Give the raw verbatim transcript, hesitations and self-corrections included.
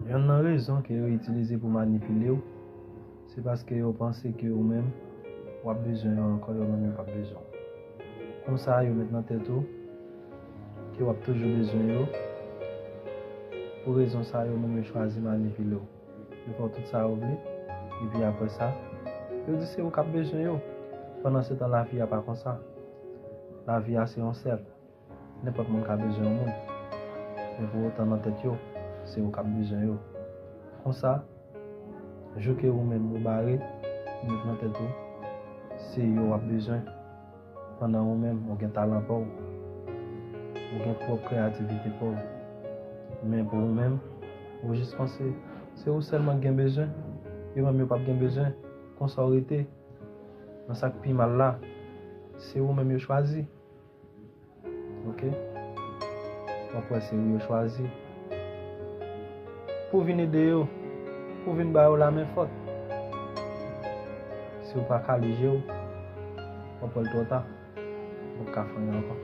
Yonn nan rezon ke yo itilize pou manipile w, se paske yo panse ke ou menm, w ap bezwen yo ankò, yo menm yo p ap bezwen w. Konsa, yo met nan tèt ou ke w ap toujou bezwen yo. Pou rezon sa, yo menm yo chwazi manipile w. Yo fè w tout sa yo vle. Epi apre sa, yo di se ou k ap bezwen yo. Pandan se tan, lavi a pa konsa. Lavi a se yon sèl. Nenpòt moun ka bezwen yon moun. Men pou otan nan tèt yo, se ou k ap bezwen yo. Konsa, jou ke ou menm ou bare, ou met nan tèt ou, se yo w ap bezwen. Pandan ou menm, ou gen talan pa w, ou gen pwòp kreyativite pa w. Men pou ou menm, ou jis panse, se ou sèlman k gen bezwen, yo menm yo p ap gen bezwen. Konsa w rete. Nan sa k pi mal la, se ou menm yo chwazi. Ok? W ap wè se ou yo chwazi. Pou vin ede yo, pou vin ba yo lamen fòt. Si w pa kale je w, w ap wè l twò ta. Ou p ka fè anyen ankò.